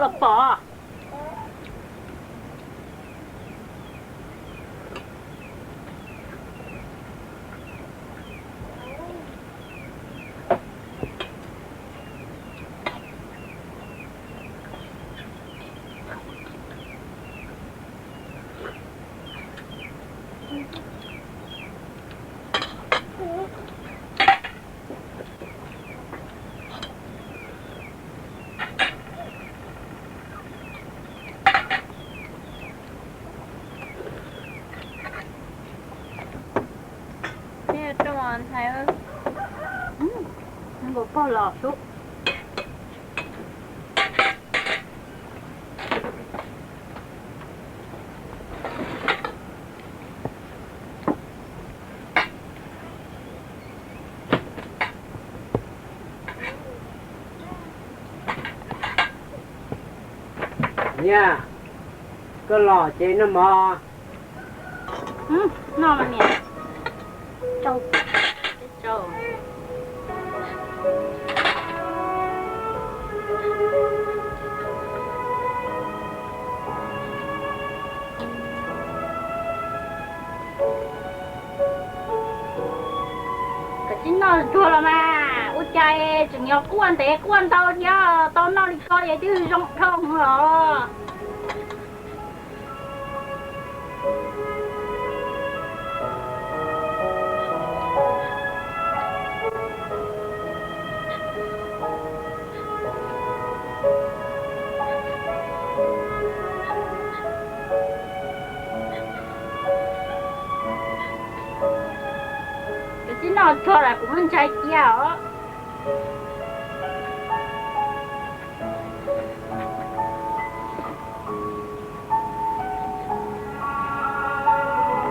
los pom. Nkaus pog los sub. Niam, koj los ces noj mov. Noj mas niam. Tsau. Koj tsis noj tsuag los mas, ua cas tseem yog quaj ntev quaj ntau thiab, tau noj li ko ces twb zoo dhau hwv os. Koj tsis noj tsuag los kuv muab ntshai cia os.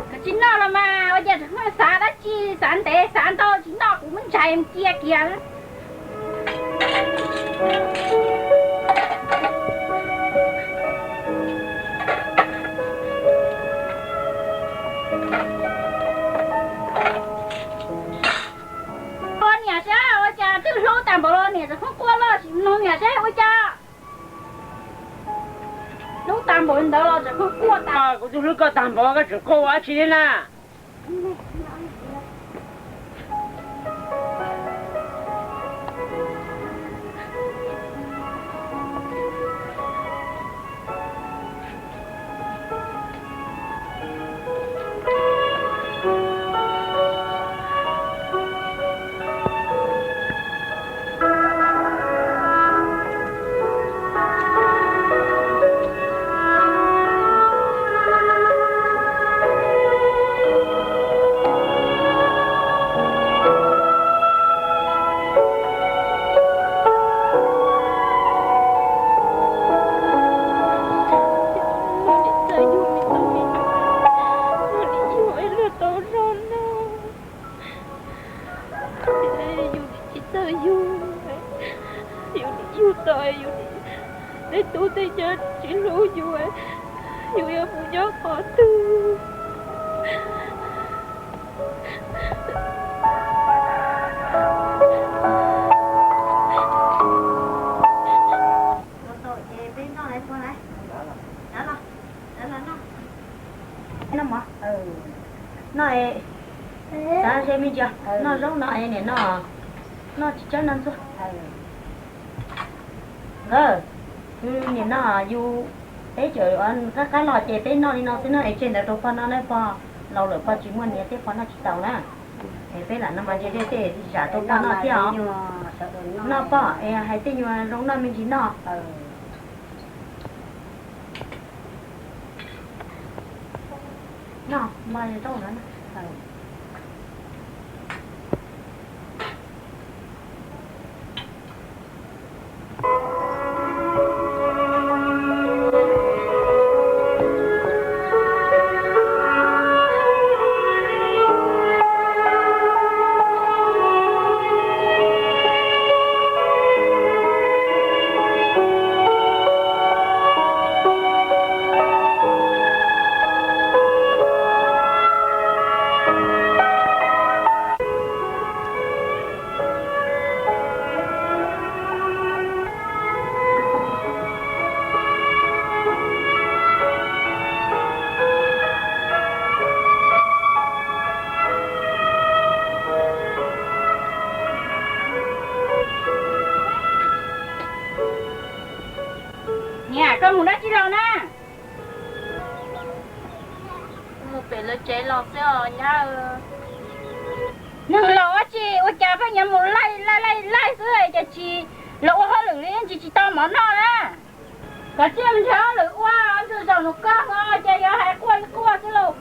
Koj tsis noj los mas, ua cas tseem xav dab tsi, xav ntev xav ntau tsis noj kuv muab ntshai cia kiag. Ua niam saib ua cas twb hlub tag npaum los niam tseem pheej quaj loj sim no niam saib ua cas. Hlub tag npaum li ntawd los tseem pheej quaj tas. Kuv twb hlub koj tag npaum koj tseem quaj ua dab tsi thiab na? Yus tsis txawj yug, yus nim yug tau yus nim, tej tub tej nyab tsis hlub yus, yus yuav mus nyob qhov twg? Noj, xav ze me ntsis, noj zaub no es niam noj, noj tsis tsawg noj ntxuag. Nkawd, niam noj yus, peb cawm qab qab los ces peb noj li no xwb na, es tseg ntawd rau pog noj na, pog laus lawm pog tsis muaj niam thiab pog noj tsis tau na. Es peb lam no mas ntse dej tej zam rau pog noj thiab os. Noj pog es hais tej nyuag zoo noj me ntsis noj. Noj mas zoo na. Niam, koj mus dab tsi los na? Mus pem lawv tsev los xwb os nyab. Neeg laus ua tsi ua cas pheej yuav mus laij laij laij laij xwb, cas tsis los ua hauj lwm li, tsis tsis tau mov noj na. Koj cia li mus nrhiav hauj lwm ua, ntsuag zaum nus koj ho ces yuav hais quaj li quaj xwb lauj.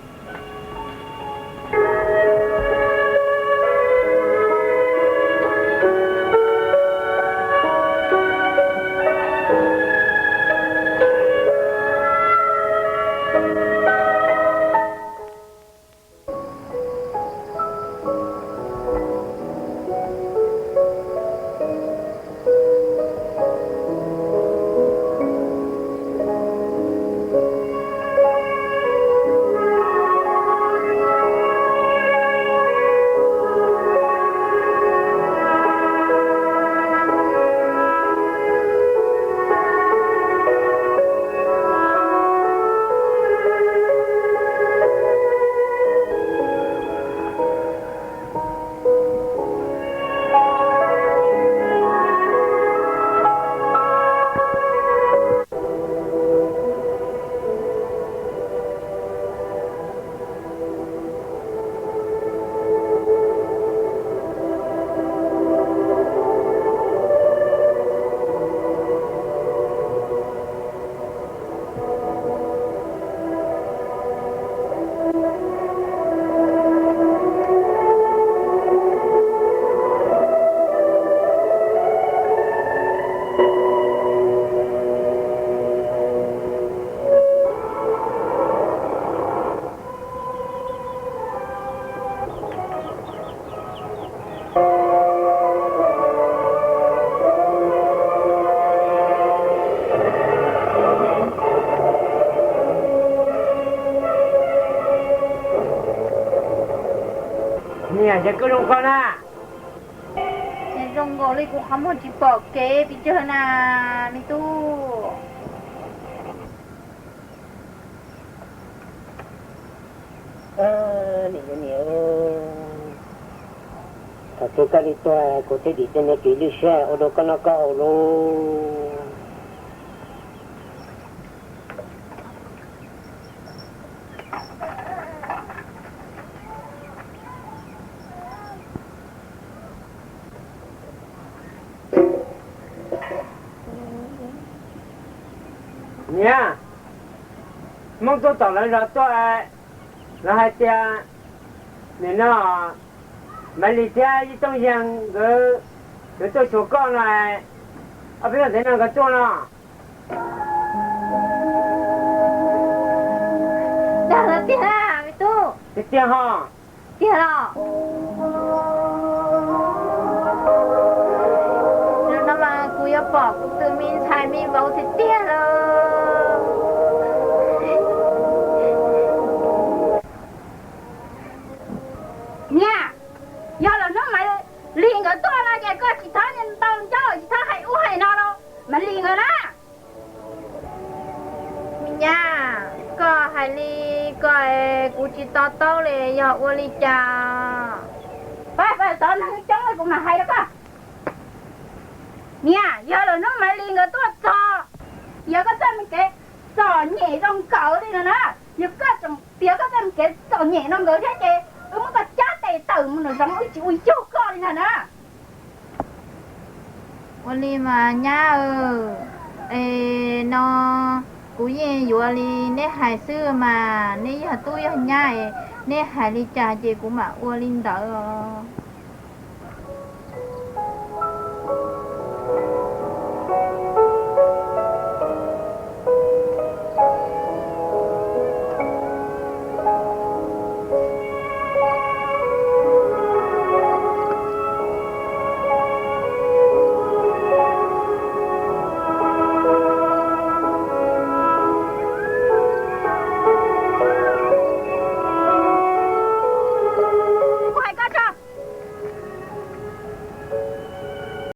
Niam, yog koj zoo koj na. Zoo nkaus li kuv qhov muag tsis pom kev pes tsawg na, me tub. Niam, niam, thaum twg koj li tuag kuv thiaj dim tej me kev lwj siab ua rau koj noj koj haus lauj. Niam, Hmoob tuaj tom lawv zos tuaj, lawv hais tias nim no Maiv Lis thiab Yij Tooj Yeeg nkawd, nkawd tuaj xyuas koj no, ob peb leeg ntev no nkawd tuaj no. Dag lawv tiag me tub. Tiag tiag ho. Tiag los? Zaum no mas kuv yuav pom kuv tus me ntxhais me vauv tiag tiag los. Niam, yog lawm hnub Maiv Lis nkawd tuaj no ces koj tsis txhob ntaus ncauj tsis txhob hais ub hais no rau Maiv Lis nkawd na. Me nyab, koj hais li ko es kuv tsis to taub li, yog ua li cas? Pab, pab, tov neeg coob kuv mam hais rau koj. Niam, yog lawm hnub Maiv Lis nkawd tuaj txog, yog koj txoj me kev txom nyem zoo nkawd li no na, yog koj tseem piav koj txoj me kev txom nyem no nkawd thiab ces wb muab koj cab tes tawm mus nram zoov, wb tsis ua yug koj li ntag na. Ua li mas nyab, es no kuv yeej yuav li neb hais xwb mas, neb yog tub yog nyab es neb hais li cas ces kuv mam ua li ntawd os.